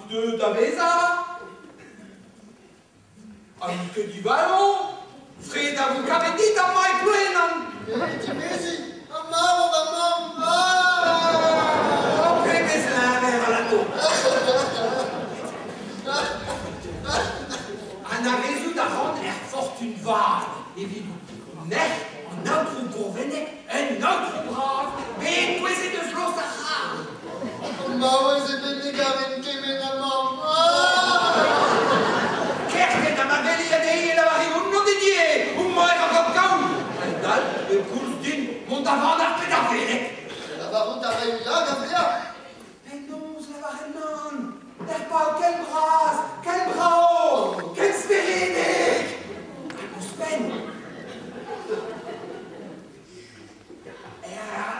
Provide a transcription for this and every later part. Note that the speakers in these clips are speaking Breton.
out deuet da vezañ? Ha n'out ket divalo? Fred a vo kavet dit amañ e Plouenan. Dimeziñ, ha marv va mamm. Ah! Oh, pebezh leñver alato! Anavezout a ran er fortun vat evidout merc'h an aotrou Gourvenneg, un aotrou bras, bet kouezhet eus lost ar c'harr. Maouez ebet ne gaven kement ha mamm. Ah! Kerkent ha ma weli anezhi e lavari on Didier, houmañ eo gant kaout. A-hend-all eo koulz din mont da vanac'h pe da veleg. Lavarout a ray ya gant ya. Penaos lavaret nann? Er paotr ken bras, ken brav, ken speredek! Hag ouzhpenn,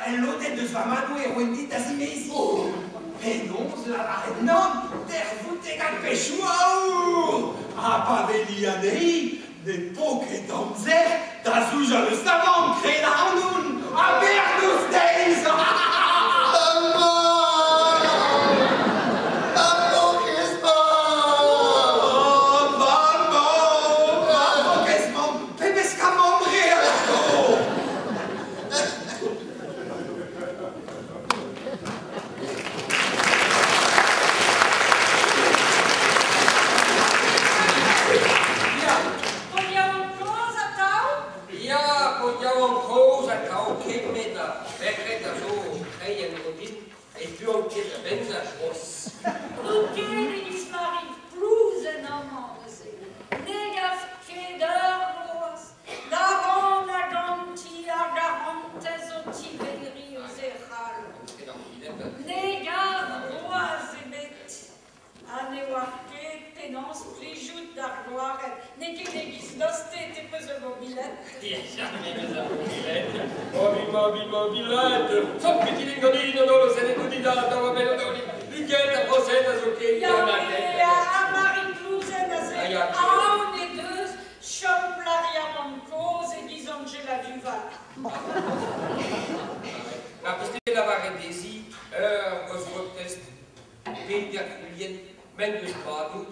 el lodenn eus va madoù e roen dit da zimeziñ. Penaos lavaret nann d'er voutegad pechoù aour? Ha pa weli anezhi, ne po ket amzer da zoujañ eus da vamm, kred ac'hanoun, ha berr-noz deiz! Oh, va mamm, va paourkaezh mamm, pebezh kamambre alato! Ya. Paotr yaouank kozh atav? Ya, paotr yaouank kozh atav, kemmet ha pec'hed a zo o treiñ en-dro din, ne deuan ket a-benn c'hoazh. N'out ket e-giz Mari Plouzenn amañ neuze. Ne gav ket ur bloaz da rannañ ganti ar garantez o tiveriñ eus he c'halon. Ne gav gwaz ebet ha ne oar ket penaos plijout d'ar gloared. N'eo ket e-giz Nostet e peus ur mobilette. Mobi, mobi, mobilette, Sot petilin ganin an holl sellet out da da oa bet an daoulin. Ugent a brosed a zo ket Ya, me ha Mari Plouzenn aze, aon he deus chom plariamant kozh e-giz Anjela Duval. Ma peus ket lavaret dezhi ur eus protest peder c'houlienn m'en deus padout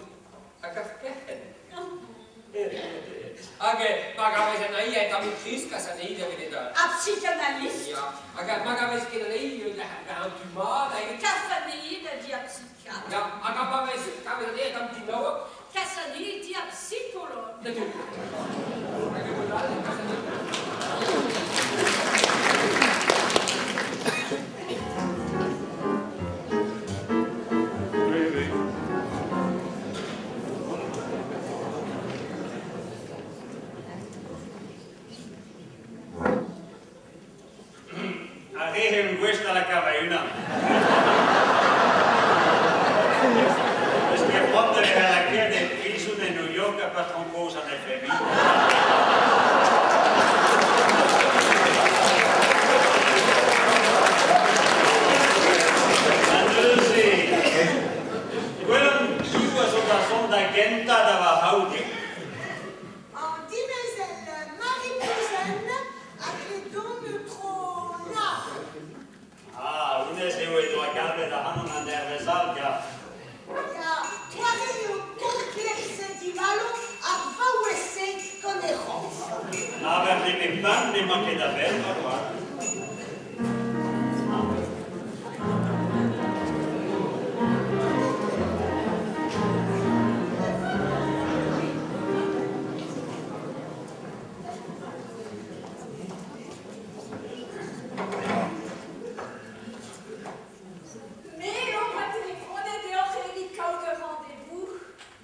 hag ar perc'henn. Hag ma gavez anezhi un tammig kriz, kas anezhi da welet Ar psychanalyste. Ya, hag ma gavez ket anezhi da an tu mat, hag Kas anezhi da di ar psychiatre. Ya, hag ma vez kavet anezhi un tamm dinaouek. Kas anezhi di ar psychologue. Da du. Hag e mod all, kas anezhi. Oui, oui. Ar re eo gouest da lakaat va-unan. Eus ket c'hoant da vezañ lakaet e prizon e New York ha patron kozh an FMI. Ha neuze, gwelomp piv a zo da zont da gentañ da va c'haout. An dimezell Mari Plouzenn a dle dont tro nav. Ah, honnezh eo he doa galvet ac'hanon an dervezh all, ya. Ya, doare eo komplekset divalo ar vaouez-se gant he c'horf. Aber nemet pan n'emañ ket a-bell, moarvat. Me eo ma telefonet deoc'h evit kaout ur rendez-vous.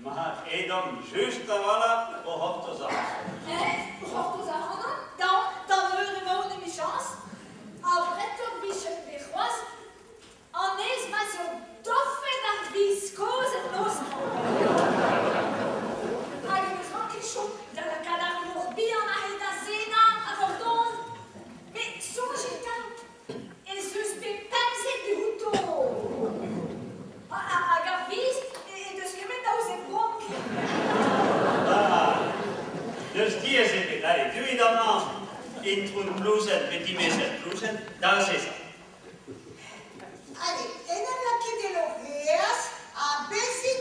Mat, edomp just a-walc'h o c'hortoz ac'hanon. Eh, o c'hortoz ac'hanon? D'an eur emaon emichañs. Ha bretoc'h 'vije bet c'hoazh anez ma'z eo dorfet ar viz kozh en noz-mañ. Hag em eus ranket chom da lakaat ar mor bihan aze da zenañ a-raok dont. Met soñjit 'ta, ez eus bet 15 diouto. Hag ar viz he deus kement aozet bronk. Ah, n'eus diaes ebet, allez, deuit amañ, Intron Plouzenn pe dimezell Plouzenn, da azezañ. Allez, en em lakit en hoc'h aes ha bezit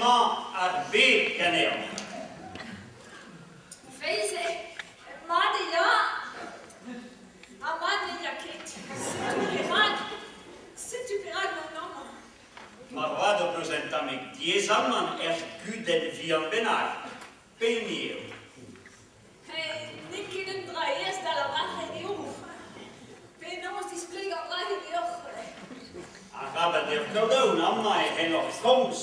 emañ ar bed ganeoc'h? Feiz eo, mat e ya ha mat ne ya ket. Setu perak, setu perak on amañ. Moarvat ho peus un tammig diaezamant er gudenn vihan bennak. Pehini eo? N'eo ket un dra aes da lavaret eo. Penaos displegañ an dra-se deoc'h? Arabat deoc'h kaout aon, amañ e c'helloc'h komz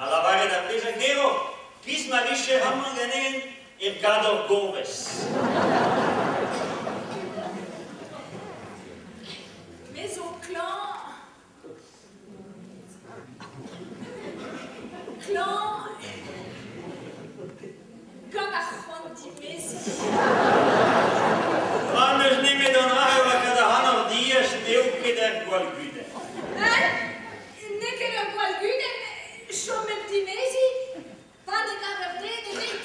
ha lavaret ar pezh a geroc'h. Giz ma vije amañ ganen er gador-gourvez. Me zo klañv. Klañv gant ar c'hoant dimeziñ. Ma n'eus nemet an dra eo lakaat ac'hanoc'h diaes n'eo ket ur gwall gudenn. N'eo ket ur gwall gudenn chom hep dimeziñ pa ne gaver den ebet.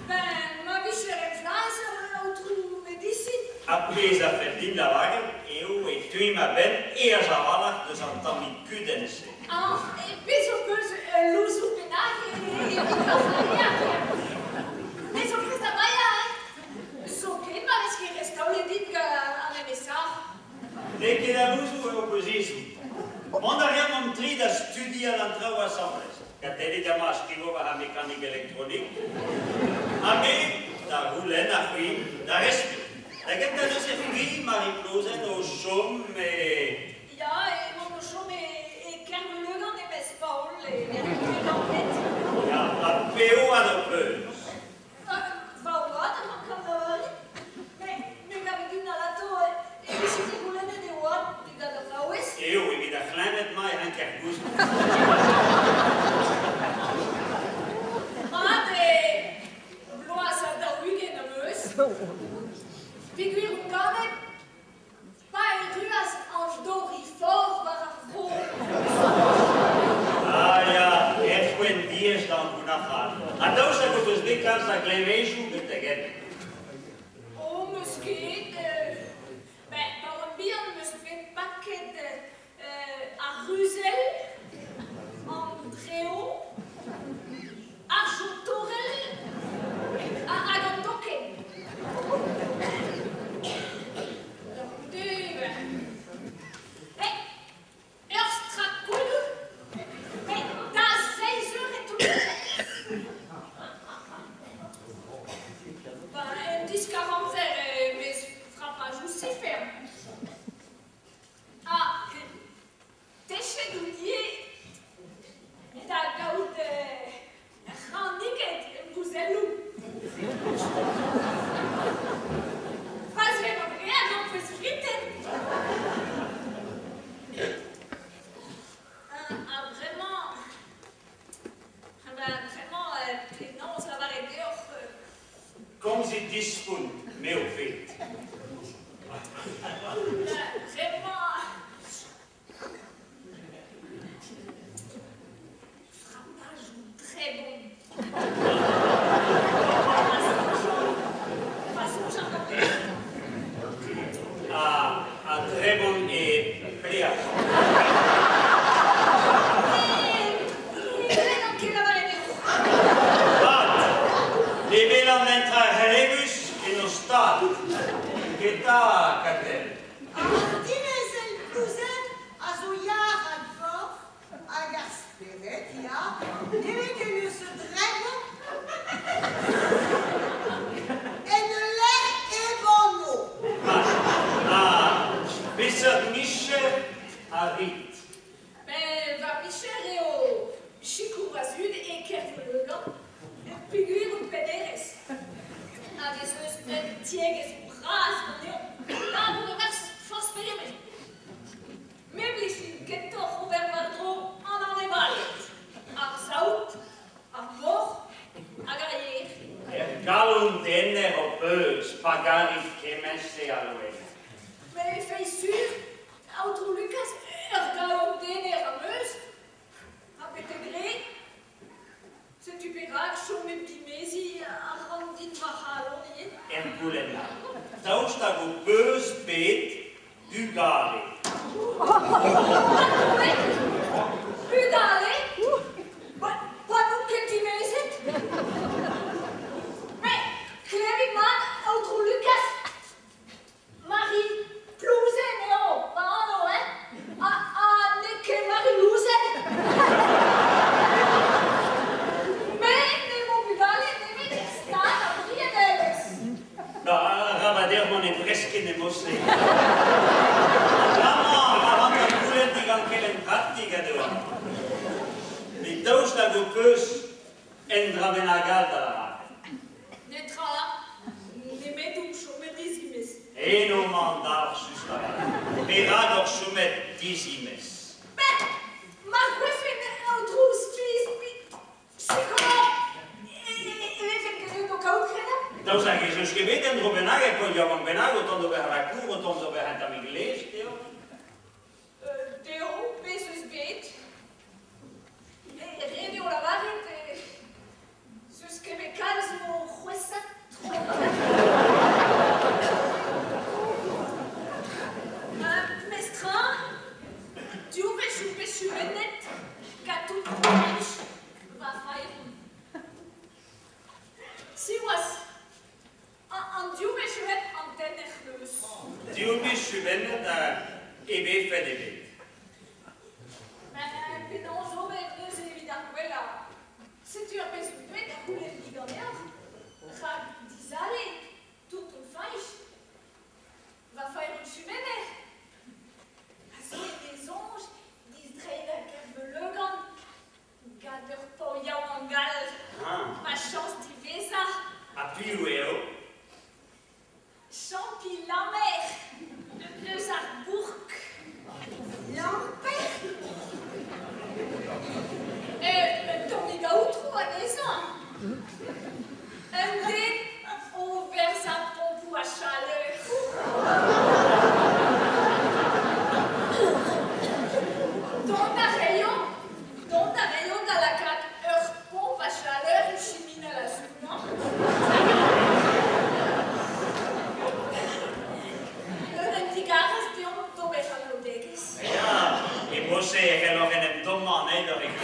Ben, ma vije em flas, aotrou medisin. Ar pezh a fell din lavaret eo e teuimp a-benn aes a-walc'h deus an tammig kudenn-se. Ah, bez' ho peus ul louzoù bennak evit va faeañ. Me zo prest da baeañ, hein. Zoken ma vez ket restaolet din gant an MSA. N'eo ket al louzoù eo ho peus ezhomm. Mont a reomp hon-tri da studial an traoù asambles. Katellig amañ a skrivo war ar mekanik elektronik. Ha me da c'houlenn ar c'hwi da respet. Da gentañ neuze c'hwi, Marie Plozen, o chom e... Ya, emaon o chom e Kervleugan e Mespaol, e lec'h Lanvet. Ya, ha peoad ho peus? Va oad a rankan lavaret. Met me gav din alato e vije ket goulennet e oad digant ur vaouez. Eo, evit ar c'hleñved-mañ e ranker gouzout. Mat eo bloaz ha 40 am eus. Peogwir on ganet pa erruas an dorifor war ar vro. Ah ya, erc'hwen diaes da ankounac'haat. Ha daoust hag ho peus bet kalz a gleñvejoù betek-henn? Oh, 'meus ket. Ben, pa oan bihan 'meus bet paket ar ruzell, an dreo, ar jotorell hag an dokenn. Da c'houde, ben, eh, ur strakoull, met da seizh eur e toull. Ben, en diskar-amzer e vez frapajoù sifern. Ah, techet out ivez da gaout raniged em bouzelloù. Pa 'z vez graet hon peus fritet. Ha bremañ, ben bremañ penaos lavaret deoc'h? Komzit dispont, me ho ped. Bremañ frapajoù drebon. Pa soñjan Ha drebon e pelec'h? Ne welan ket lavaret eo. Mat, ne welan netra c'hellevus en ho stad. Petra, Katell? An dimezell Plouzen a zo yac'h a gorf hag ar spered, ya, nemet en deus dremm en ul lec'h hep anv. Ha peseurt micher a rit? Ben, va micher eo sikour va zud e Kervleugan, peogwir out pennhêrez. Hag ez eus un tiegezh bras ganeomp. Labour e-barzh forzh pegement. Me 'blij din kentoc'h ober war-dro an anevaled, ar saout, ar moc'h hag ar yer. Er galon dener ho peus pa garit kement-se a loened. Me feiz sur, aotrou Lukaz, ur galon dener am eus, ha betek re. Setu perak chom hep dimeziñ a ran din va c'halon ivez. Er goulenn all, daoust hag ho peus bet bugale? Bugale? Pa n'on deoc'h mont e breskenn e mod-se. Amañ a rankan goulenn digant kelenn pratik a deuan. Met daoust hag ho peus un dra bennak all da lavaret? Netra, nemet on chomet dizimez. Eno emañ an dalc'h just a-walc'h. Perak oc'h chomet dizimez? Met mar gouefen aotrou skuizh psikolog e vefen ket o kaout kredabl? Daoust hag ez eus ket bet un dro bennak e paotr yaouank bennak o tont d'ober lakour, o tont d'ober un tammig lez deoc'h? Dezho, bez eus bet. Ret eo lavaret ez eus ket bet kalz o c'hwesat tro. Mestra, div wech on bet chupennet gant tout Fañch va faeron. Siwazh, an div wech eo hep an tenn er c'hleuz. Div wech chupennet e vefen ebet. Met penaos ober neuze evit ar gwellañ? Setu ar pezh on deuet da c'houlenn diganeoc'h, rak dizale, tonton Fañch, va faeron chupenner, a zo en e soñj distreiñ da Gervelegan gant ur paotr yaouank all. Ma chañs diwezhañ. Ha piv eo? Champi Lammer, eus ar bourk. Lamper? Un tammig aotrou anezhañ. Un den o verzañ pompoù a chaleur. Dont a raio, dont a raio da lakaat ur pomp a chaleur e chiminal a-zoug-mañ. Un digarez deomp d'ober anaoudegezh. Ya, e mod-se e c'helloc'h en em dommañ an eil oc'h egile.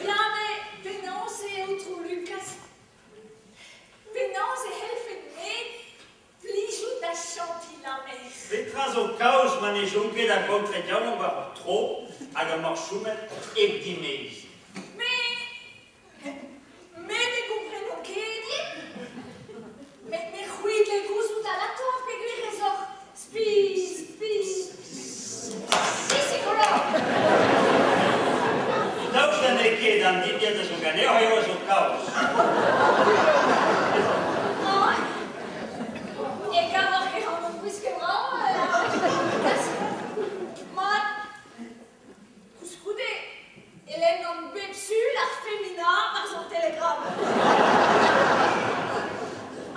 Ya, met penaos eo, aotrou Lukaz? Penaos e c'hellfen-me plijout da Champi Lammer? Petra zo kaoz ma ne chom ket ar baotred yaouank war ho tro hag emaoc'h chomet hep dimeziñ? Me, me ne gompreno ket ivez. Met me c'hwi dle gouzout alato peogwir ez oc'h spi, spi, psikolog. Daoust ha n'eo ket an dilhad a zo ganeoc'h eo a zo kaoz? E kavoc'h ket an gwisket brav, Lukaz? Mat, koulskoude e lennan bep sul ar Femina barzh an Telegram.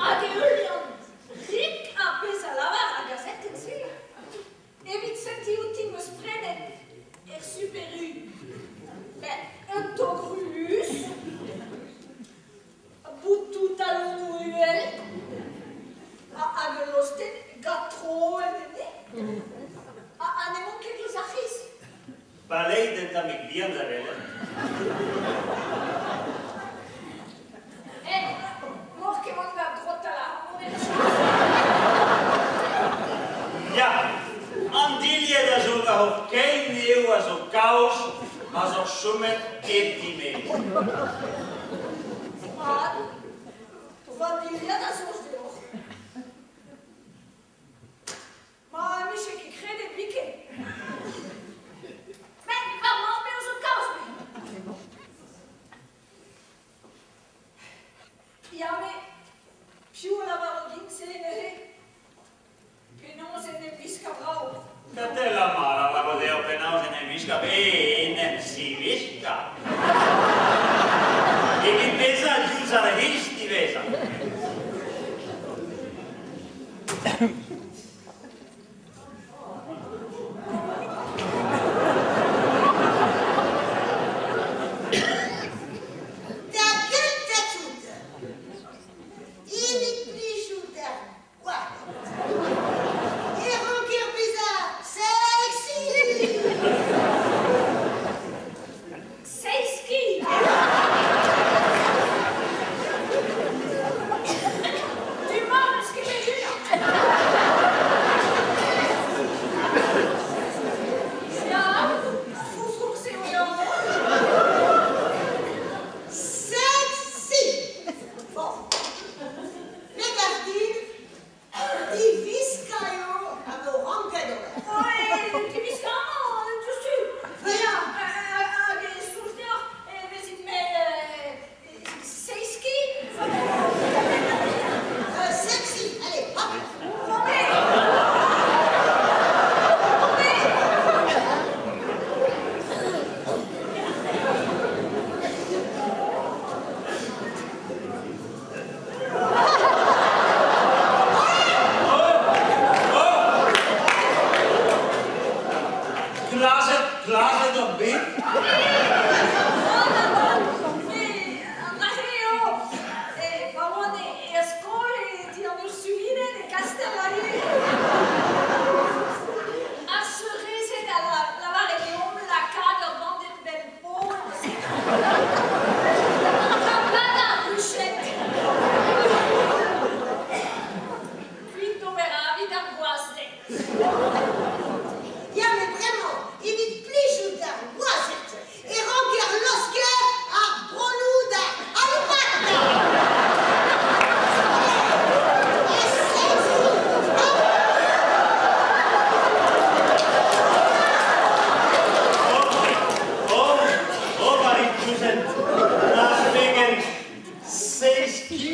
Hag e heulian rik ar pezh a lavar ar gazetenn-se. Evit sentiñ outi 'm eus prenet er Super U met un tog ruz, botoù talonoù uhel hag ul lostenn gant troet enne. Ha n'emaon ket diouzh ar c'hiz. Baleit un tammig bihan da welet. Eh, n'oc'h ket mont da drotal ac'hanon er Ya, an dilhad a zo war hor kein eo a zo kaoz ma'z oc'h chomet hep dimeziñ. Mat, va dilhad a soñj deoc'h. Ma 'mije ket kredet biken. Met va mamm eo zo kaoz me. Ya, met piv a lavaro din se neuze? Penaos en em wiskañ brav? Katell amañ a lavaro deoc'h penaos en em wiskañ en em ziwiskañ. Evit bezañ diouzh ar c'hiz diwezhañ. Da gentañ tout, evit plijout d'ar gwad, e ranker bezañ sexy. Seizh ki! Du-mañ n'eus ket bet unan. kreskiñ.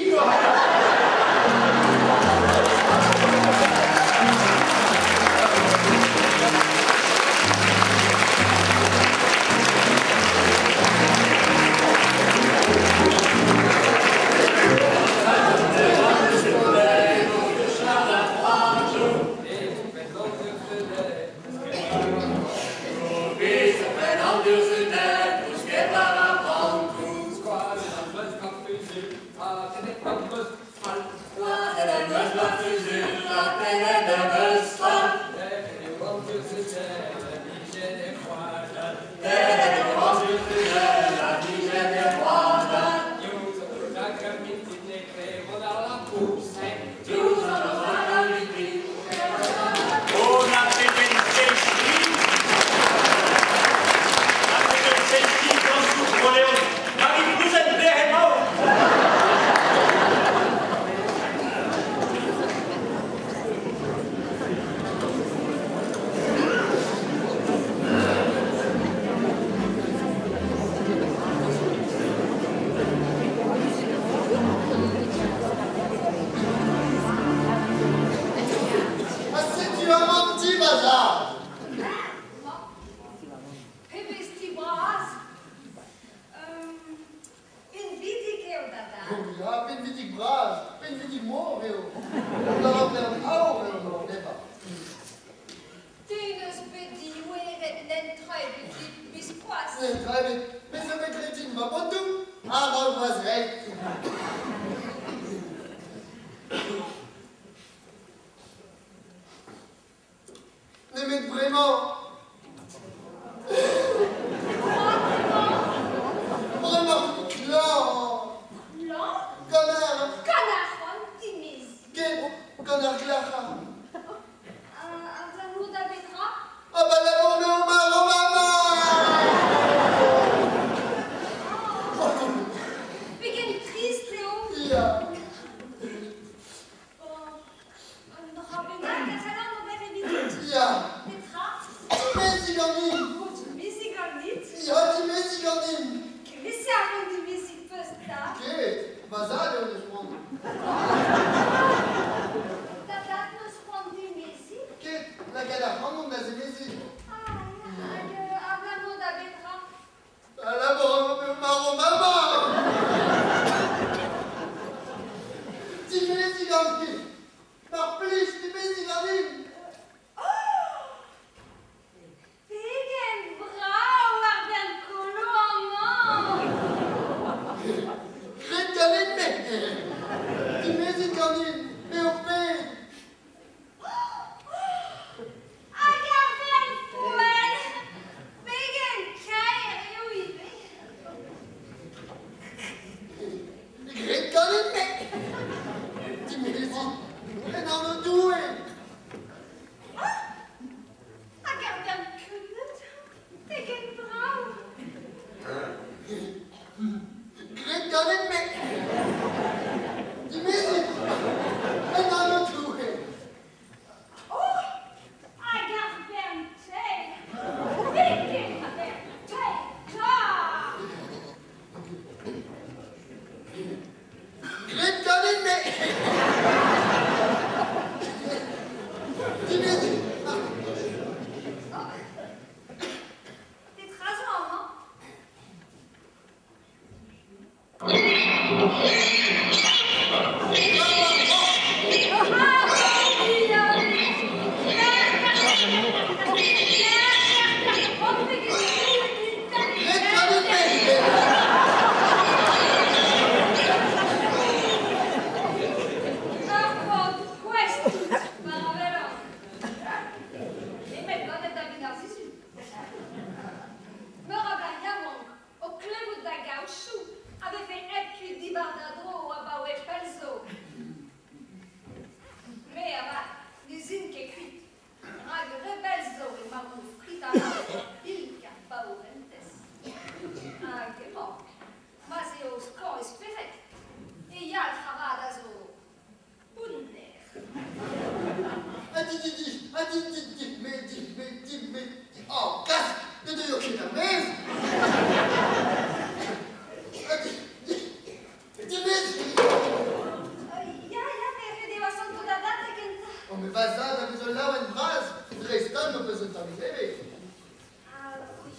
Va zad a vezo laouen bras, dreist-holl m'ho peus un tammig leve.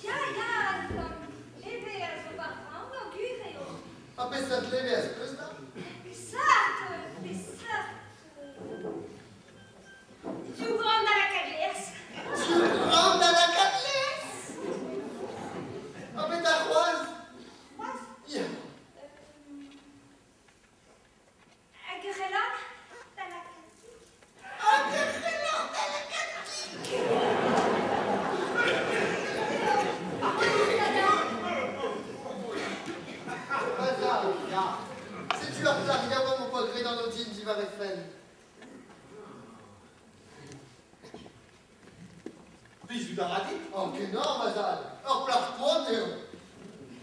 Ya, ya, un tamm leve a zo war va anv, gwir eo. Ha peseurt leve az peus da? Peseurt, peseurt... Div gramm da lakaat laezh. Div gramm da lakaat laezh? Ha petra c'hoazh? C'hoazh? Ya. Hag ur c'helan da lakaat kig. Hag ur c'helan da lakaat kig. Va zad, Ya. Setu ar plac'h yaouank ho poa graet an din diwar he fenn. Plijout a ra dit? Oh, kenañ, va zad. Ur plac'h koant eo.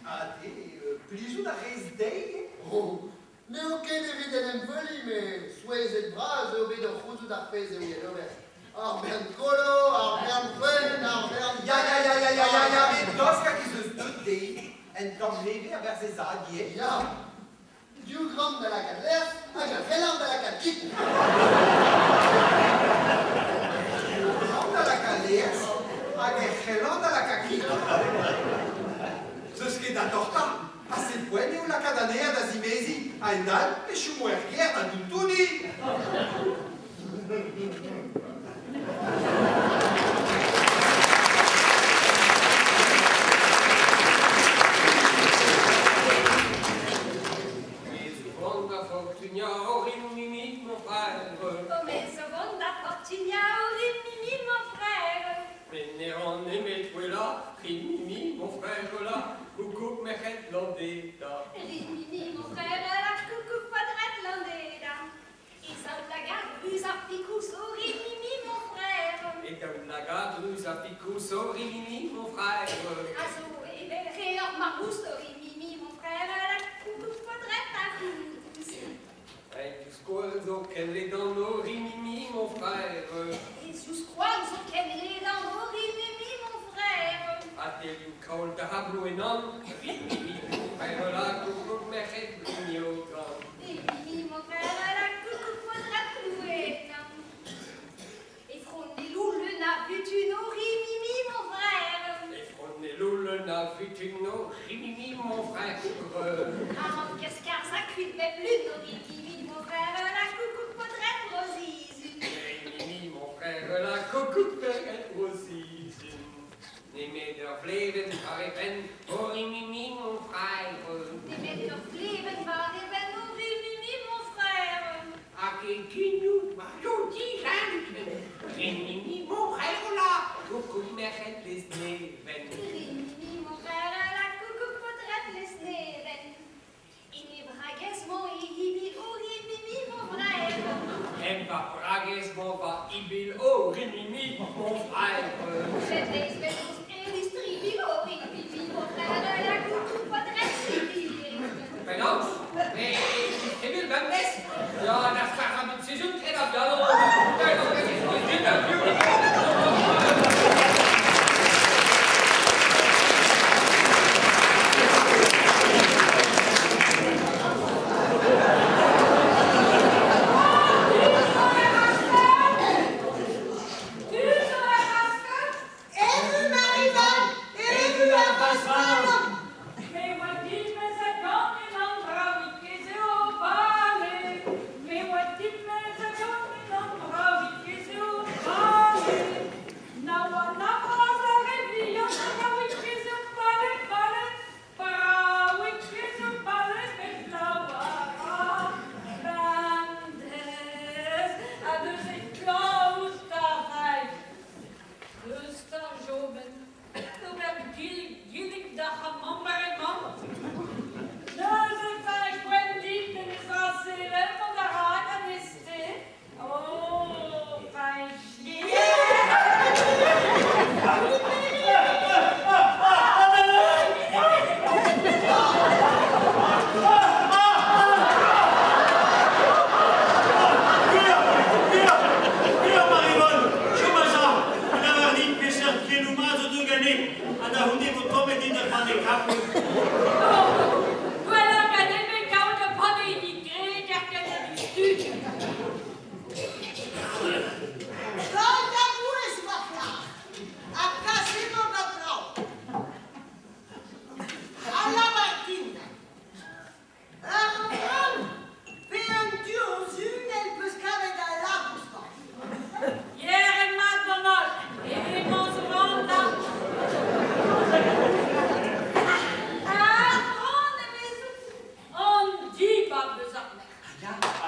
Ha te, plijout a rez dezhi? Oh, n'eo ket evit en em veuliñ, met souezhet bras eo bet o c'houzout ar pezh eo bet ober. Ar bern kolo, ar bern gwenn, ar bern... Ya, ya, ya, ya, ya, ya, ya, met daoust hag ez eus deuet dezhi en tamm leve a-berzh he zad ivez? Ya, div gramm da lakaat laezh hag ur c'helan da lakaat kig. Div gramm da lakaat laezh hag ur c'helan da lakaat kig. Zeus ket da dortañ, pase poent eo lakaat anezhañ da zimeziñ, a-hend-all e chomo er gêr da doutouniñ. Me zo vont da fortuniañ o rimimi, mon frère. Oh, me zo vont da fortuniañ o rimimi, mon frère. Met ne ran nemet ouelañ, rimimi, mon frère, la koukoug merc'hed Landeda. Rimimi, mon frère, la koukoug paotred Landeda. E zaoulagad ruz ar pikous, o rimimi, mon frère. E daoulagad ruz ar pikous, o rimimi, mon frère. A zo evel re ur marmouz, o rimimi, mon frère, la koukoug paotred ar rouz. E divskouarn zo ken ledan, o rimimi, mon frère. E zivskouarn zo ken ledan, o rimimi, mon frère. Ha delioù kaol da blouennan, rimimi, mon frère, la koukoug merc'hed Brignogan. Rimimi, mon frère, la koukoug paotred Plouenan. E fronelloù leun a vutun, o rimimi, mon frère. E fronelloù leun a vutun, o rimimi, mon frère. A rank skarzhañ kuit bep lun, o rimimi, mon frère, la koukoug paotred Brozizun. Rimimi, mon frère, la koukoug paotred Brozizun. Nemet ur vlevenn war e benn, o rimimi, mon frère. Nemet ur vlevenn war e benn, o rimimi, mon frère. Hag e genoù a zo direnk. Rimimi, mon frère, la koukoug merc'hed Lesneven. Rimimi, mon frère, la koukoug paotred Lesneven. En e bragez-mañ e ibil, o rimimi, mon frère. En va bragez-mañ va ibil, o rimimi, mon frère. Bemdez bemnoz en istribil, o rimimi, mon frère, la koukoug paotred Sibir. Penaos? Me istribil bemdez? Ya, da sarabit sizhun ket a galon. Erru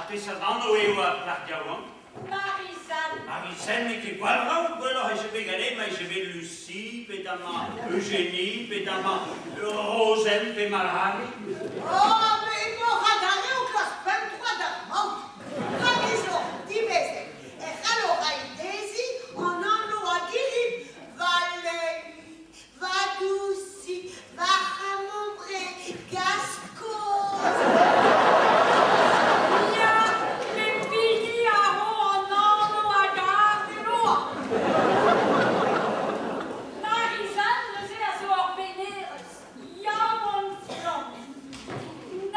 peseurt anv eo ar plac'h yaouank? Marizanne. Marizanne n'eo ket gwall vrav, gwelloc'h e bet ganet ma e bet Lucie, pe dama Eugénie, pe dama Rosen, pe Malhari. Oh, me emañ adarre o klask pemp troad d'ar maout. Pa vezo dimezet, e c'hallo reiñ dezhi an anv a girib Valérie, va dousig, va c'hamombre, Gaskoz. Ya, pep hini a ro an anv a gar d'e loa. Marizanne neuze a zo ur bennerez, yaouank-flamm,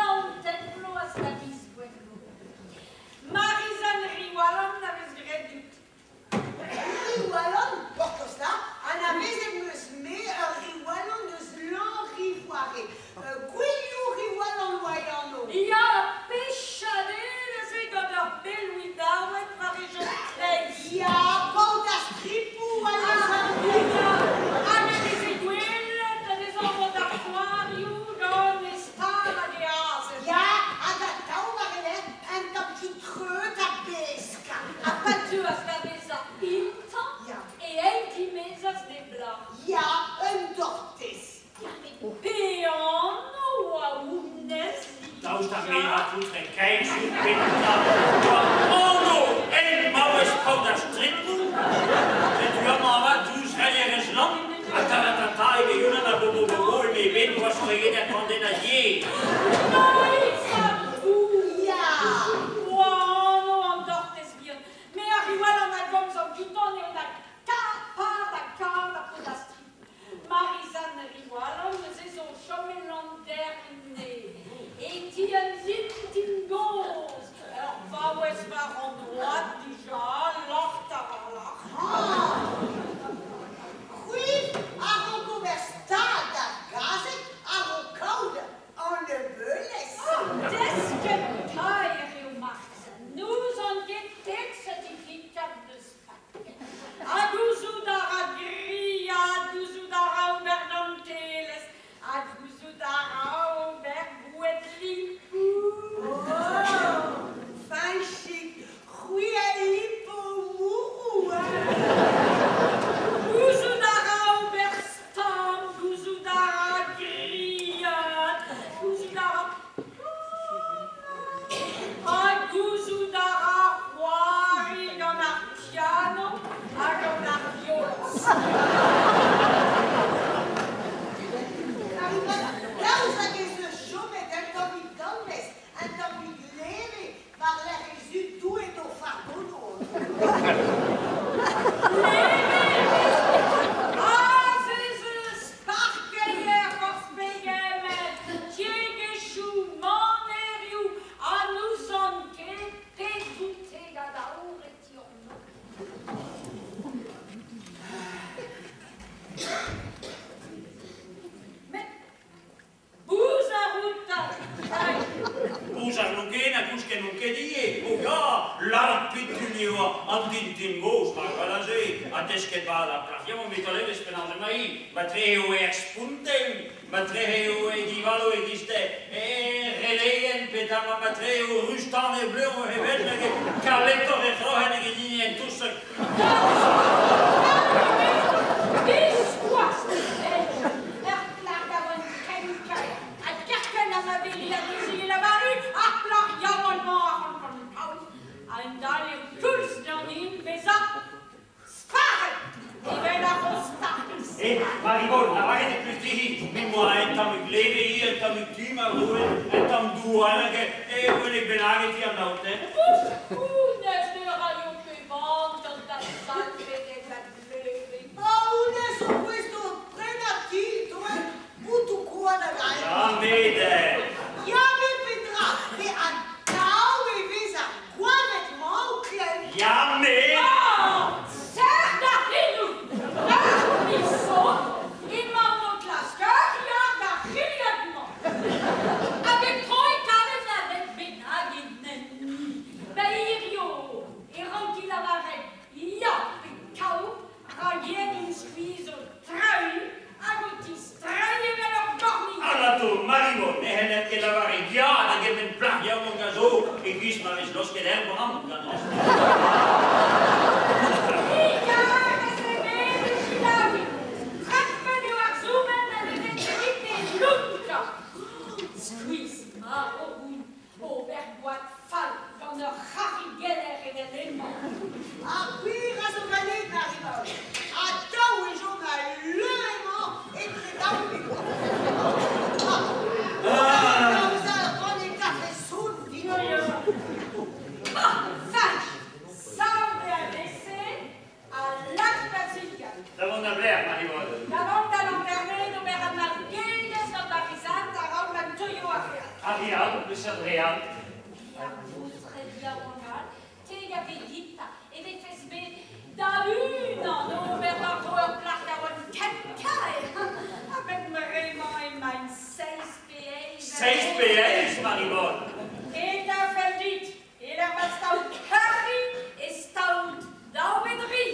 19 vloaz da viz Gwengolo. Marizanne Riwalan a vez graet diouti. Riwalan, gortoz 'ta, anavezet 'm eus-me ur Riwalan eus Lanrivoare. Gwilhou Riwalan oa e anv. Ya, pechadelezh eo gant ur bell-widaouenn war e jod kleiz. Ya, paotr ar stripoù anezhañ. Ya, hag e veze gwelet anezhañ gant ar foarioù gant e stal hag e azen. Ya, hag atav war e lerc'h un tamm ki treut ha besk. Ha pa teuas da vezañ intañv e eil dimezas d'e blac'h. Ya, un dortez. Ya, met pe anv oa honnezh Daoust ha me dija? a foutre kein petra oa anv en maouez paotr ar stripoù? Setu amañ avat diouzh reier lann, ha ta-ta-ta-ta eme unan a bo bo bo bo eme eben oa streged er vandennad yer. Loeiza Bou Ya. oa anv an dortez bihan. Me a Riwalan a gomz an dioutañ eo na par da kar da paotr ar stripoù. Marizanne Riwalan neuze zo o chom e Landerne. E ti un zintin gozh, ur vaouez war an oad dija, lart a-walc'h. Ah. C'hwi a rank ober stad d'ar gazeg a-raok kaout an ebeulez. Oh, desket taer eo Marizanne. N'ouzon ket pet certifikat deus paket. Ha gouzout a ra gwriat, gouzout a ra ober dantelezh, ha gouzout a ra ober boued lipoù. Oh, Fañchig, c'hwi a lipo mourroù, hein? Gouzout a ra ober stamm, gouzout a ra gwriat, gouzout a ra ha gouzout a ra c'hoari gant ar piano ha gant ar violoñs. Daoust hag ez eus chomet un tammig danvez, un tammig leve war-lerc'h he zud touet o fardono? Leve aze ez eus parkeier forzh pegement, tiegezhioù, manerioù, ha n'ouzon ket pet boutegad aour e ti hor nobl. Met bouzar out 'ta, Bouzar n'on ket na kousket n'on ket ivez. O ya, lart pitul eo an dintin gozh mar gwall se. Ha desket mat ar plac'h yaouank met olevez penaos emañ-hi. Matre eo er sponten, matre eo e divalo e-giz-te e relegenn pe dama matre eo ruz-tan e vleuñv he benn hag e kaletoc'h he c'hroc'hen eget hini an touseg. Biskoazh ur plac'h a oan ken kaer ha kerkent ha ma veli anezhi e lavare ar plac'h yaouank-mañ a rankan kaout. A-hend-all eo koulz ganin bezañ sparet evel ar c'hozh-targazh. Eh, Marivon, lavaret e peus dezhi, me 'moa un tammig leve ivez, un tammig tu ma roen, un tamm douar hag e wele bennak e ti an aoter. Honnezh ne raio ket van gant da salvedenn a gleve. Ah, honnezh zo gouest d'o prenañ ti, toen, boutoù koad hag all. Ya, met... Ya, met petra? Met atav e vez ar goañved-mañ o klemm. Ya, met... Ah, serr da c'henoù! Ur miz zo emaon o klask ur yar d'ar c'hilhog-mañ. Ha bep tro e kavez un dek bennak enni. Ba hirio e ranki lavaret ya pe kaout rak yen int skuizh o treiñ hag o tistreiñ evel ur gornigell. Alato, Marivon, ne c'hell E-giz ma vez losket er bramm ganeoc'h. Digarez ebet e selaouit. Trempet eo ar soubenn ha ne vez ket e lonkañ. Skuizh marv on ober gwad fall gant ur c'harigeller evel hemañ. Ar gwir a zo ganin, Marivon. Ha dav e chom al leue-mañ etre daou vugale. Ah! Ur banne kafe sounn din. Ah, Fañch, sav alese ha lak da zilhad. Da vont da blec'h, Marivon? Da vont da Landerne d'ober anaoudegezh gant Marizad a-raok ma teuio ar re all. Ar re all, peseurt re all? Ar baotred yaouank all, te a vez dit e vefes bet da-unan ober war-dro ur plac'h yaouank ken kaer. A-benn bremañ emaint seizh pe eizh. Seizh pe eizh, Marivon? Petra fell dit? E-lec'h ma staot kari e staot daou pe dri.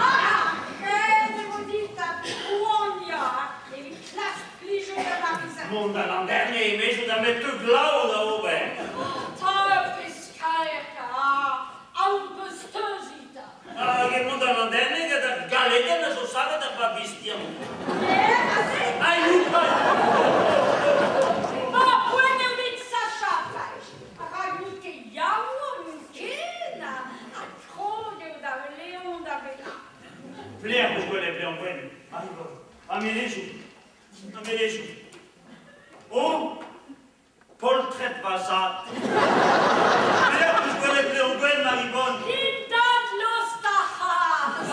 Ah, ret e vo dit da poaniañ evit klask plijout da Marizad. Mont da Landerne emezout ha me teu glav da ober. Tav pezh kaer ka, aon peus teuziñ 'ta. Hag e mont da Landerne gant ar galedenn a zo savet ar vabistian. Ker aze. Ha youc'hal! Ma, poent eo dit sachañ, Fañch. Rak n'out ket yaouank ken ha krog eo da Leon da vezañ. Pelec'h 'meus gwelet Leon Gwenn, Marivon? Ha melezoù, ha melezoù. O, poltred va zad. Pelec'h 'meus gwelet Leon Gwenn, Marivon? Dindan lost ar c'hazh.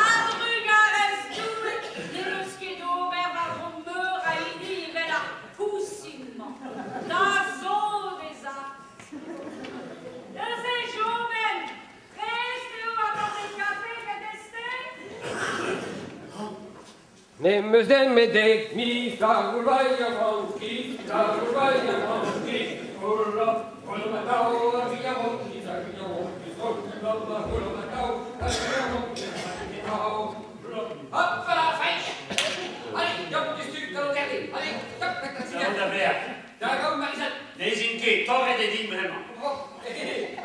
A-drugarez Doue n'em eus ket ober war-dro meur a hini evel ar pousin-mañ. Da sot ez a. Neuze, Jomen, prest eo ar banne kafe ganez-te? N'em eus nemet dek miz da rollañ yaouankiz, da rollañ yaouankiz. Hola, hola ma daou, ar yaouankiz, ar yaouankiz, hola, hola ma daou, ar yaouankiz, ar yaouankiz. Hop là, Fañch! Allez, deomp diouzhtu da Landerne. Allez, top, tak, tak, Da vont da blec'h? Da gaout Marizad. N'ez in ket, torret eo din bremañ.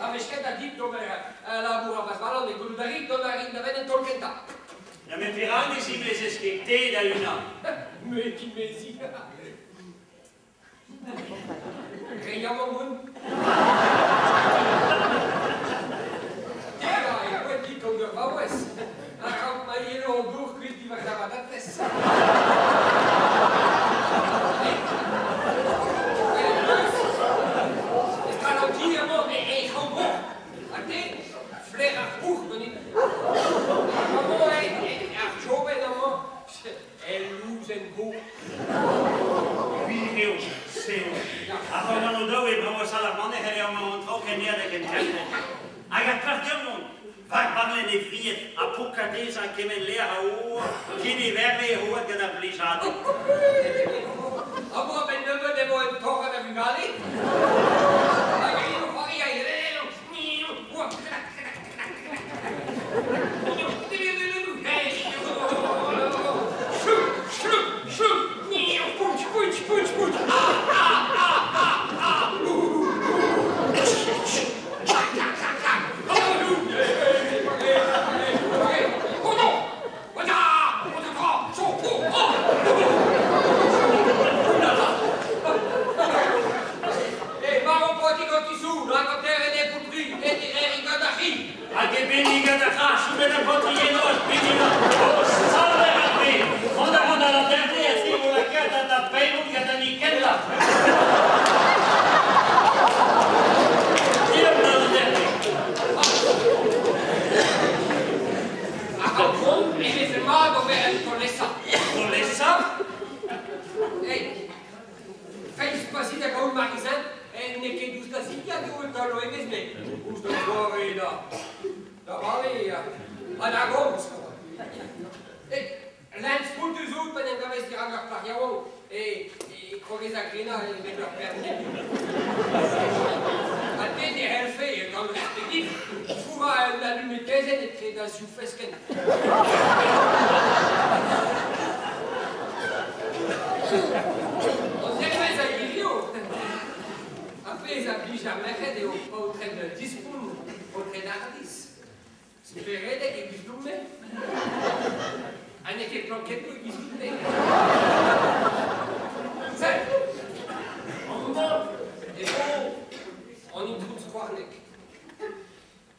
Ar wech kentañ dit d'ober labour ar bazhvalan e gouloù da rit dont a rin da benn an taol kentañ. Ya met perak ne zimezez ket te da-unan? Me dimezi. Re yaouank on. Te a e poent dit kaout ur vaouez. A-raok ma yelo an dour kuit diwar da vatatez. Estran an ti amañ e c'hambour. Ha te, flaer ar bouc'h ganit. Amañ eo ar jobenn amañ, el louzenn go. Gwir eo, se eo. Ar c'horn o daou e brav sal ar maner eo amañ an traoù ken aet hag en kempenn. Hag ar plac'h yaouank, war barlenn he fried ha pokañ dezhañ kement lec'h a oa, ken e verve e road gant ar blijadur. Amañ a-benn nebeut emañ un torad a vugale. Hag int o c'hoari a Hag e bennigañ da c'hras, soubenn ar paotr-enoz, bennigañ. O salver ar bed! Mont a ran da Landerne ha te vo lakaet da baeron gant an Ikella. Deomp da Landerne. Ar vont e vefe mat ober un taol-esa. Taol-esa? Hey, feiz pasit da gaout Marizin, n'eo ket ouzh da zilhad eo e taolo evezh, met ouzh da zoare da da vale ha da gomz. Hey, lenn spontus out pa 'n em gavez dirak ur plac'h yaouank e krogez da grenañ evel ur bern Ha te ne c'hellfe, gant respet dit, fourrañ un alumetezenn etre da ziv feskenn. An dervez a hirio. a blij ar merc'hed eo paotred dispont, paotred hardizh. Speredek e-giz doun-me. Ha n'eo ket plankennoù e-giz doun-me. Sell, amañ e vo an itron Skouarneg.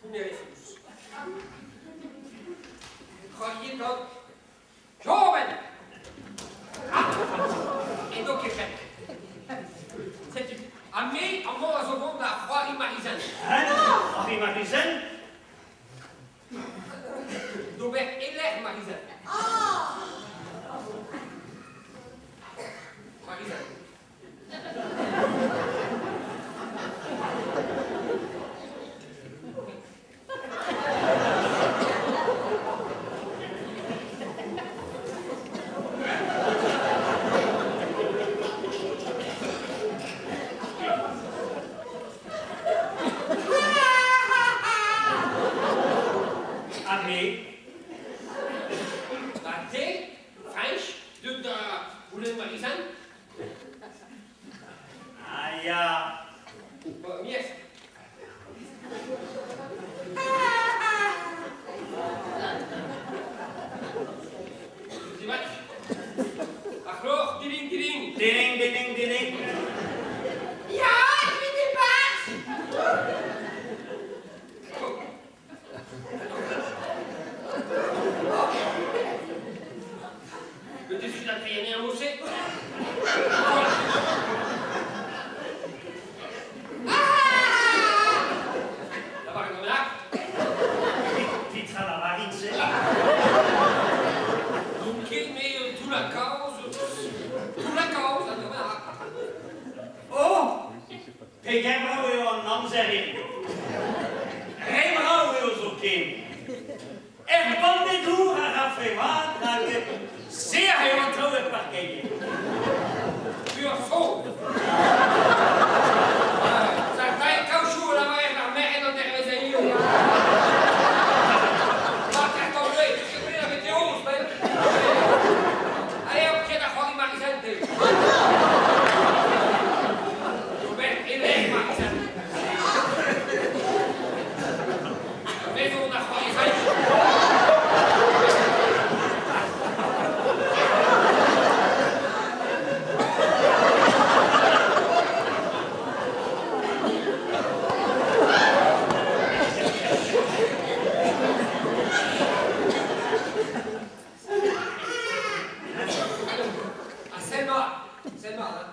Pounerifous. C'hoariet gant Joven! Ah! Edo ket fenn. Setu, ha me amañ a zo vont da c'hoari Marizenn. Hein? C'hoari Marizenn? D'ober e-lec'h Marizenn. Ah! Marizenn. Ha me? Ha te, Fañch, deut da c'houlenn Marizenn? Ah ya. Ba, miez. Divat. Ar c'hloc'h, diling, diling. Diling, diling, diling. Ya, evit e-barzh! Me deus da treiñ anezhañ mod-se. Lavar un bennak. Petra lavarit-se? N'on ket me toullañ kaoz, toullañ kaoz an dra bennak. Oh! Pegen brav eo an amzer hiziv. Re brav eo zoken. Er banne dour a rafe vat rak sec'h eo an traoù er parkeier. Pur faot. Saltaet kaochoù a lavarer d'ar merc'hed an dervezh hiziv. Ma karton bleu, n'eus ket gwelet ar meteo ouzhpenn. Allez hop, ket da c'hoari Marizenn te. D'ober e-lec'h Marizenn. Me zo da c'hoari Fañch. Ha sell mat, sell mat, hein.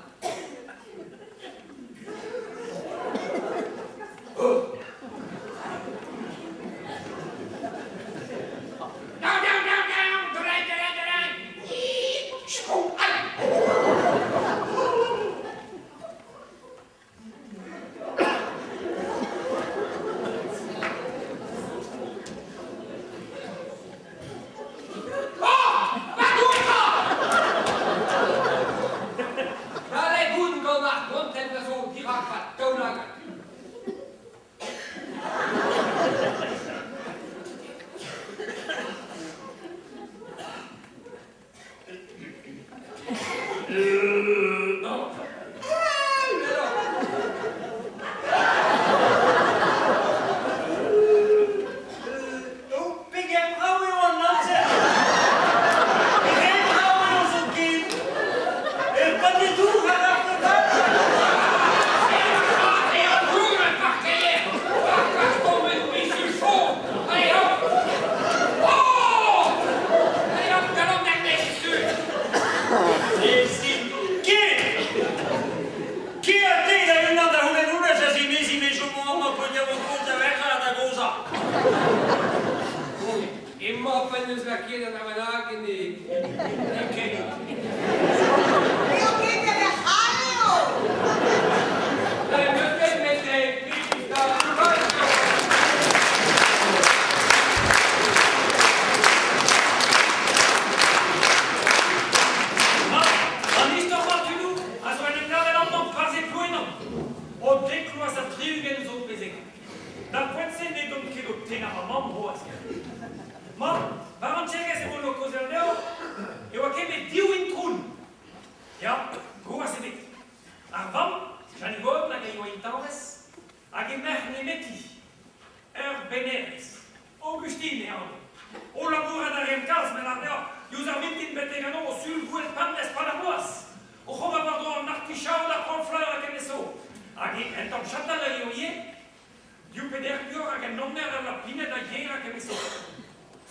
Down, down, down, down, down, down, down. Chkou, aïe. Oh! Va doutañ! Dalet oun gant ar gontenn a zo dirak va daoulagad. Non. Alors. Oh, pegen brav eo an amzer. Re brav eo zoken. Ur banne dour a rafe vat. Et un bout le parquet! Allez hop! Oh! Allez hop, galon d'Ernest, Lezit ket! Ket a te da unan da c'houlenn honnezh a zimezi me chomo amañ poania vo kozh da verc'h ha da gozhañ. Emañ pa n'eus lakaet an dra bennak en e e kein. N'eo ket er c'hall eo! N'eus ket met e da Ma, an istor-mañ, tudoù, a zo en em gavet amañ pa'z eo Plouenan. O dek vloaz ha 60 zo bezek. D'ar poent-se n'edon ket o tennañ ma mamm c'hoazh. Ma, war an tiegezh e vo o kaozeal deoc'h, e oa ket met div introun. Ya, gwazh ebet. Ar vamm, Jeanne Yvonne, hag a yoa intañvez, Hag e merc'h nemeti, ur bennerez, Augustine e anv. O labourat a reont kalz, me lâr deoc'h, diouzh ar mintin betek an noz, sul gouel pemdez 'pad ar bloaz. Oc'h ober war-dro an artichaod, ar c'haol-fleur hag en eso. Hag un tamm chatal a eo ivez, div peder buoc'h hag un hanter a lapined a yer hag en eso.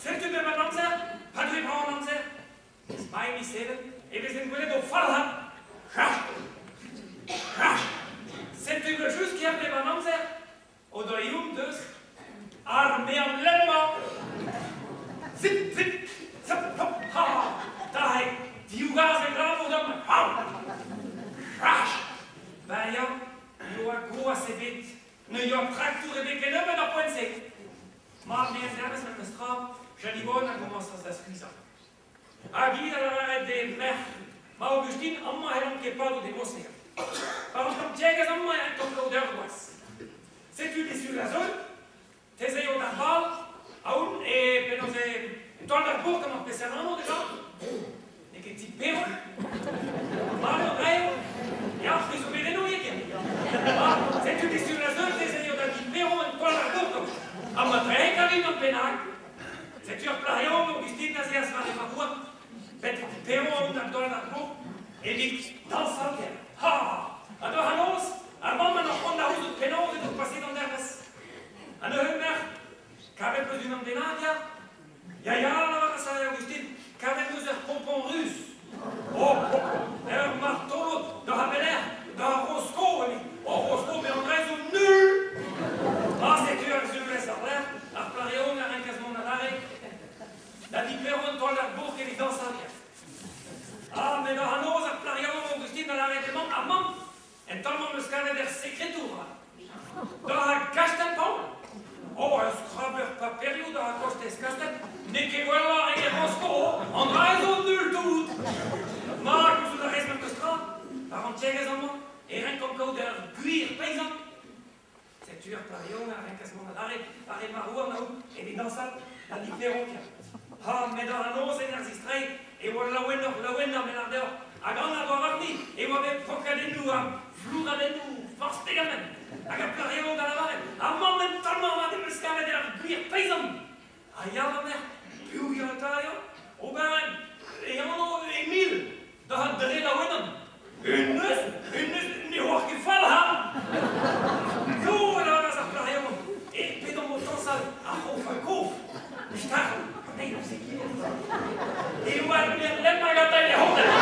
Setu bep an amzer, pa deue brav an amzer, miz Mae, miz Even, e vezen gwelet o falc'hat. Crash! Crash! Setu evel-just ker bep an amzer, o doa ezhomm deus ar mean lemmañ. Zip, zip, zap, hop, ha! Da eo div gazeg labour deomp, haou! Crash! Ben ya, ne oa gwaz ebet, ne yoa traktour ebet kennebeut ar poent-se. Mat, me a zervez memes tra, Janivon a gomañsas da skuizhañ. Hag hi da lavaret d'he merc'h, Ma Augustine, amañ c'hellomp ket padout e Mosea. Pa an tamm tiegezh amañ e renkont kaout ur gwaz. Setu disul a zeu, te 'z aio d'ar bal, aon e penaos e taol d'ar bourk amañ peseurt anv deja? N'eo ket ti Perrot? Mat eo dre eo? Ya, c'hwi zo bet eno ivez. Ma, setu disul a zeu, te 'z aio da di Perrot en taol d'ar bourk amañ. Ha ma trek a rin unan bennak. Setu ur plac'h yaouank Augustine a 'z eas war he marc'houarn. Betek Perrot on da dol ar bourk evit dañsal ken. Ha! Ha doc'h an noz, ar mamm en ur c'hoant da c'houzout penaos edo paseet an dervezh. Ha neuze, merc'h, kavet 'peus unan bennak, ya? Ya, ya, a lavaras Augustine, kavet 'meus ur pompon ruz. Oh, ur martolod doc'h a belec'h, doc'h ar Rosko, evit. Oh, Rosko, met an dra zo nul! Ha setu ar sulvezh war-lerc'h, ar plac'h a renkas mont adarre Da di Perron taol ar bourk evit dañsal. Ah, met oc'h an noz ar plac'h yaouank Augustine a lâre d'e mamm, ar mamm, en taol-mañ 'm eus kavet er sekretour. Doc'h ar Gastell-Paol. Oh, ur skraber paperioù doc'h ar kostez Kastell, n'eo ket gwelloc'h eget Rosko, an dra zo nul tout. Ma, gouzout a rez memes tra, war an tiegezh amañ, e renkomp kaout ur gwir peizant. Setu ar plac'h yaouank a renkas mont adarre war he marc'h-houarn aour evit dañsal da di Perrotin. Ha met an noz en ur zistreiñ e oa laouenoc'h laouenañ me lâr deoc'h hag anat oa warni e oa bet pokadennoù ha flouradennoù forzh pegement. Hag ar plac'h yaouank da lavaret ar mamm en taol-mañ avat em eus kavet ur gwir peizant. Ha ya va merc'h, piv ya eta eo? Ober e anv Emil da dre laouenan. Hennezh, hennezh ne oar ket fall ha! Yo, a lavaras ar plac'h yaouank, e pedomp o tañsal ar c'hof ha kof. Start, an eil ouzh egile. E oa ur lemm hag atav e c'hodell.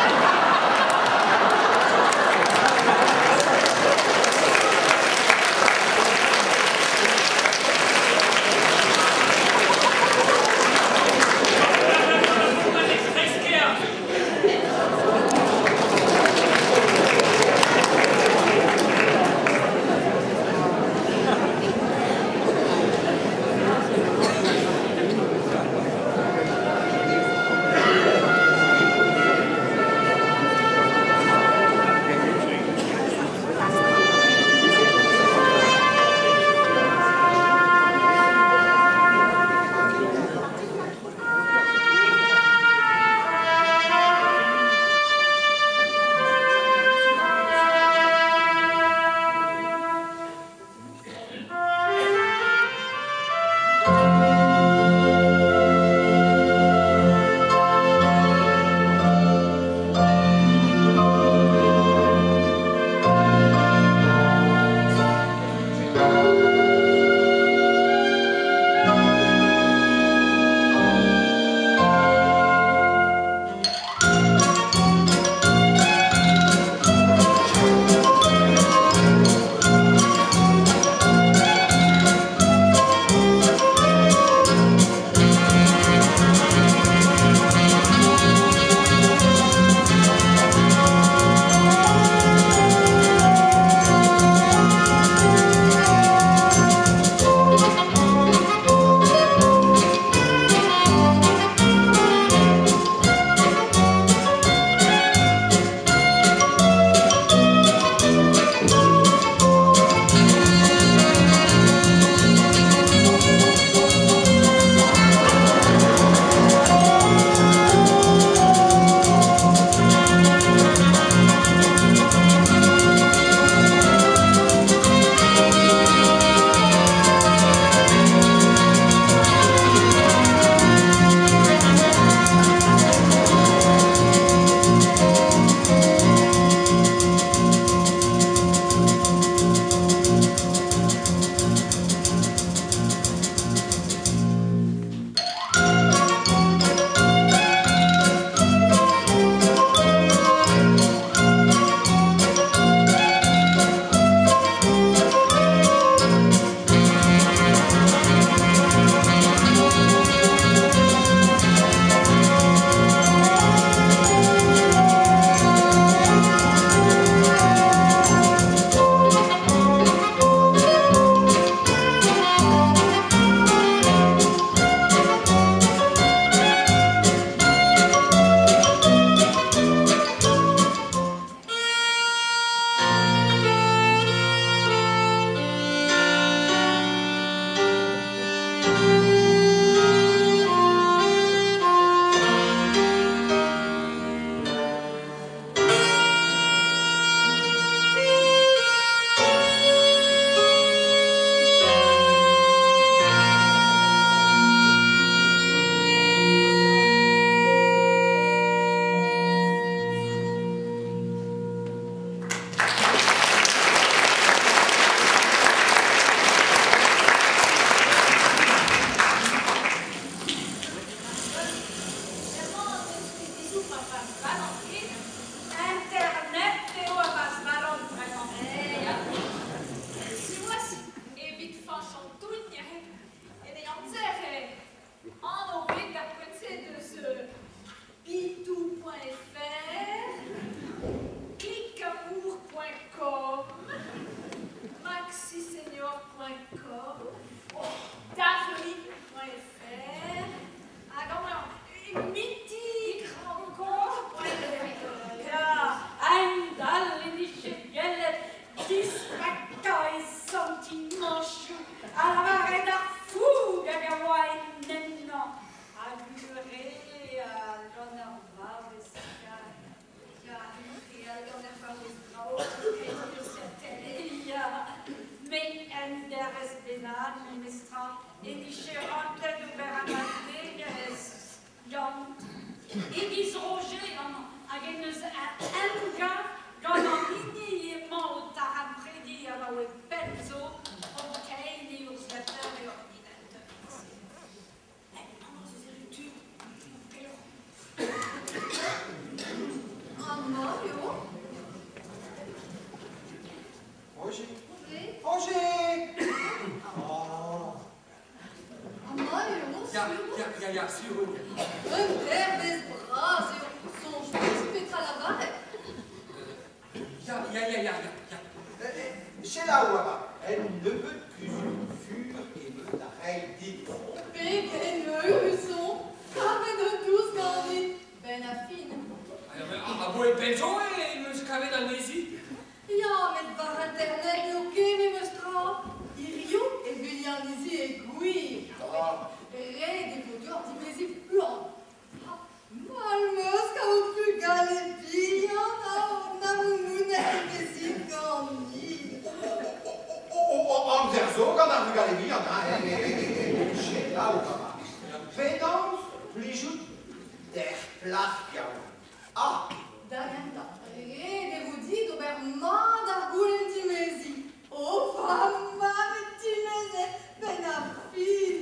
dervezh bennak memestra e vije ranket ober anaoudegezh gant e-giz Roger amañ hag en deus emgav gant an hini emañ o taremprediñ abaoe pell zo o treiñ e urzhiataer e ordinateur. Met penaos ez erru tud pelloc'h? Amañ eo. Roger. Roger! Oh. Amañ eo, Ya, sur. ya, ya, ya, sur on. Un dervezh bras eo. Soñj 'peus petra lavaret? Ya, ya, ya, ya, ya, ya. Selaou avat, un nebeud kuzul fur em eus da reiñ dit. Pegen eürus on! Kavet un dous ganit, 'benn ar fin. Aboe pell zo em eus kavet anezhi. Ya, met war internet n'eo ket memes tra. Hiziv e veli anezhi e gwir. Ret e vo deoc'h dimeziñ buan. Ha mall 'm eus kaout bugale bihan ha na moumounet vezint ganit. Amzer zo gant ar vugale vihan, hein, selaou avat. Penaos plijout d'er plac'h yaouank? Ah! Da gentañ, ret e vo dit ober mat ar goulenn dimeziñ. O va mab dimezet, 'benn ar fin!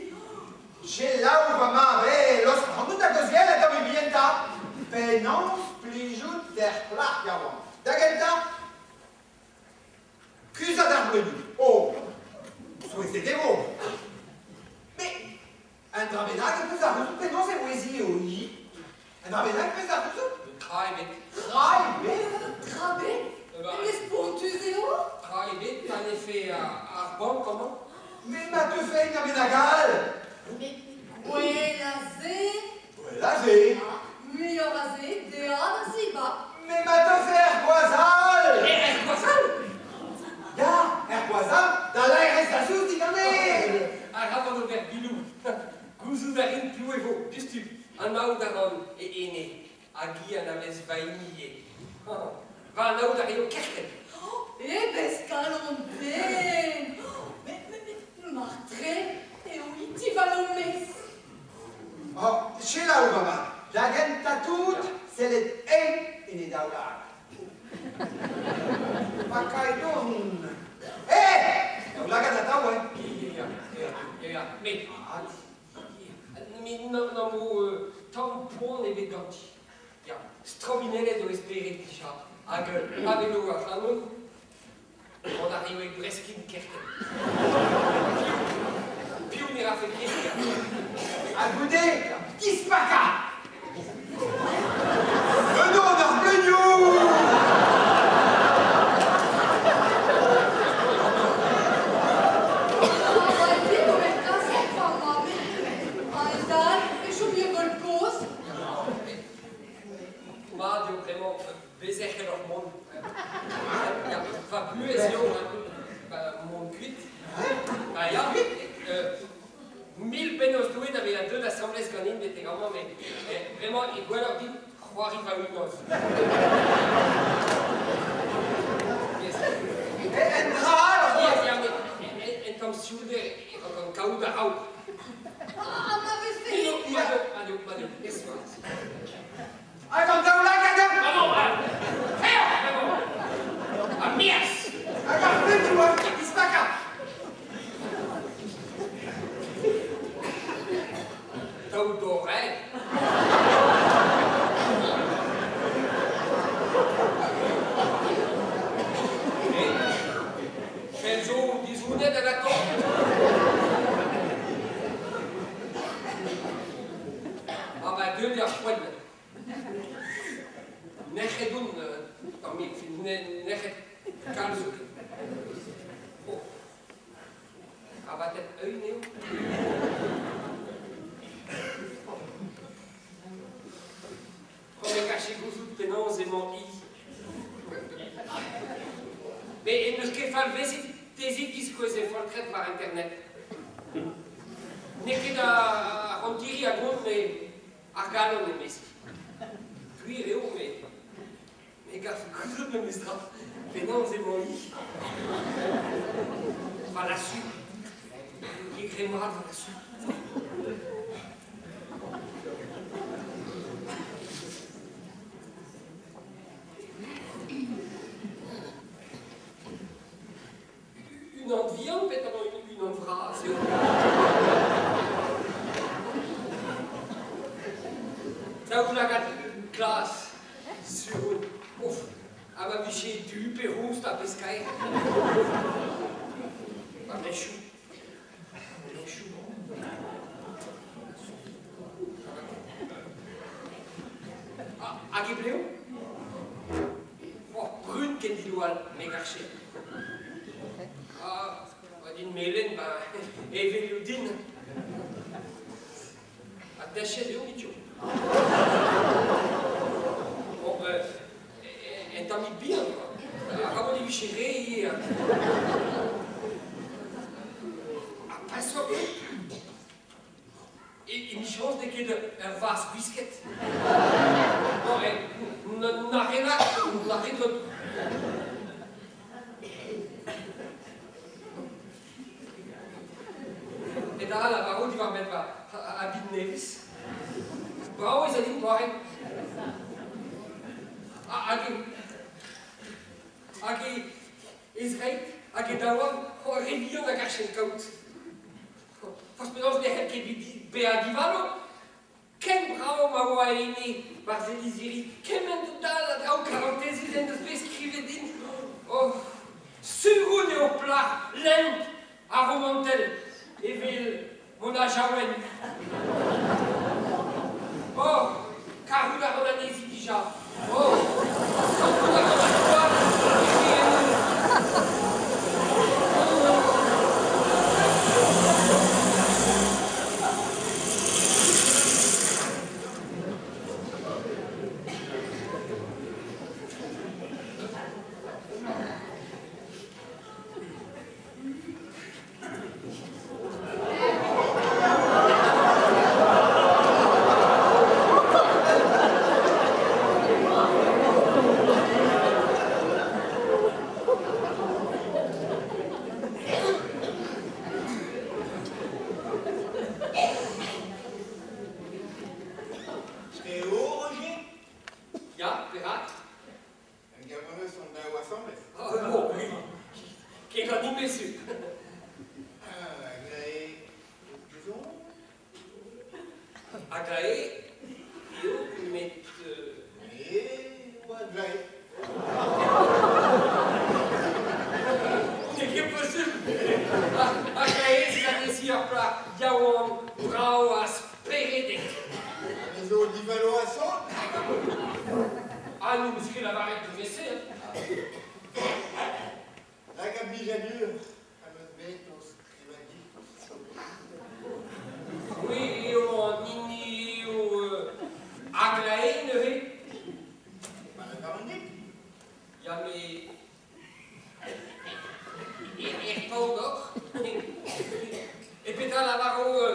Selaou va mab, eh, laosk ac'hanout da gaozeal un tammig bihan 'ta. Penaos plijout d'er plac'h yaouank? Da gentañ, kuzhat ar bleunioù. Oh, souezhet e vo. Met un dra bennak e peus da c'houzout penaos e ouezi eo hi. Un dra bennak e peus da c'houzout? Tra ebet. Tra ebet? Tra ebet? Met spontus eo? Tra ebet pa ne fe ar bank amañ. Met ma teufe un dra bennak all? Met gwell a se. Gwell a se. Muioc'h a se, dezhañ da zibab. Met ma teufe er gwaz all? Er gwaz all? Ya, er gwaz all, da laerezh da zouz diganin. Arabat ober biloù. Gouzout a rin piv e vo, diouzhtu. Anaout a ran e ene, hag hi anavez va hini ivez. Va anaout a raio kerkent. Pebezh kalon den! Met, met, met, mar-tre eo hi divalo-mez. Oh, selaou avat, da gentañ tout, sellet eñ en e daoulagad. Pakaet on. Eh! Daoulagad atav, hein? Ya, ya, ya, ya, met... Met n'am bo tamm poan ebet ganti. Ya, strobinellet eo e spered dija, hag pa velo ac'hanon, mont a raio e breskin kerkent. Piv ne rafe ket? Ha goude, dispakañ! Venons ar bleunioù! Arabat ober kaset va mammig. A-hend-all e chom evel kozh. Mat eo bremañ bezerc'hel hor mont. Ya, va buhez eo mont kuit. Ha ya, mil bennozh Doue da vezañ deuet asambles ganin betek amañ, met bremañ eo gwelloc'h din c'hoari va-unan. Un dra all c'hoazh! Ya, met un tamm sioulder e rankan kaout a-raok. Ah, ma vefe... Mat eo, mat eo, mat eo, ez mat. Hag an daoulagad! Bravo! Bravo! Ha mias! Hag ar bleunioù, hein, dispakañ! Daou dorret. Pell zo dizounet alato. Ha ba deuet ar poent. Nec'het on, tammig, nec'het kalz zoken. Oh. Abatet eun eo. Me garje gouzout penaos emañ hi. Met en deus ket falvezet dezhi diskouez he foltred war internet. N'eo ket ar c'hontiri a gont met ar galon emezi. Gwir eo, met me garfe gouzout memestra penaos emañ hi. Va lasoù. re mat war su. Unan vihan pet amañ unan vras eo. Daoulagad glas sur ouf, ha ma vije du pe rous da peskaer. Ma mechou. Mechou. Hag e bleo? Oh, brun ken diloual, me garche. Ah, din melen, ba, evel eo din. Ha techet eo mitio. Bon, un tammig bihan, quoi. Arabat e vije re ivez. Ha peseurt eo? Emichañs n'eo ket ur vazh gwisket. Bon, na relak, na redot. Et ara lavaro diwar-benn va abid nevez. Bravo ez a din doare. Hag e ez reit, hag e daouarn, re vihan a garchen kaout. Forzh penaos ne c'hell ket bezañ divalo. Ken brav ma oa ene barzh e lizhiri, kement dal a draoù karantezus en deus bet skrivet din. Oh, sur on eo plac'h lent ha romantel evel Mona Jaouen. Oh, karout a ran anezhi dija. Oh, santout a ran ar gwad etre ennon. Eo, Roger? Ya, perak? En gav eus hon daou asambles. Oh, bon, oui. Ket ganin mesu. Aglaé, disons. Aglaé eo met... Me oa Aglaé. N'eo ket posubl. Aglaé ez anezhi ur plac'h yaouank, brav ha speredek. A zo divalo asant? Ah, n'eus ket lavaret dre-se. Nag a blijadur am eus bet o skrivañ dit. Oui, eo an hini eo Aglaé neuze. Ma lavaran dit. Ya, me... Er paotr. E petra lavaro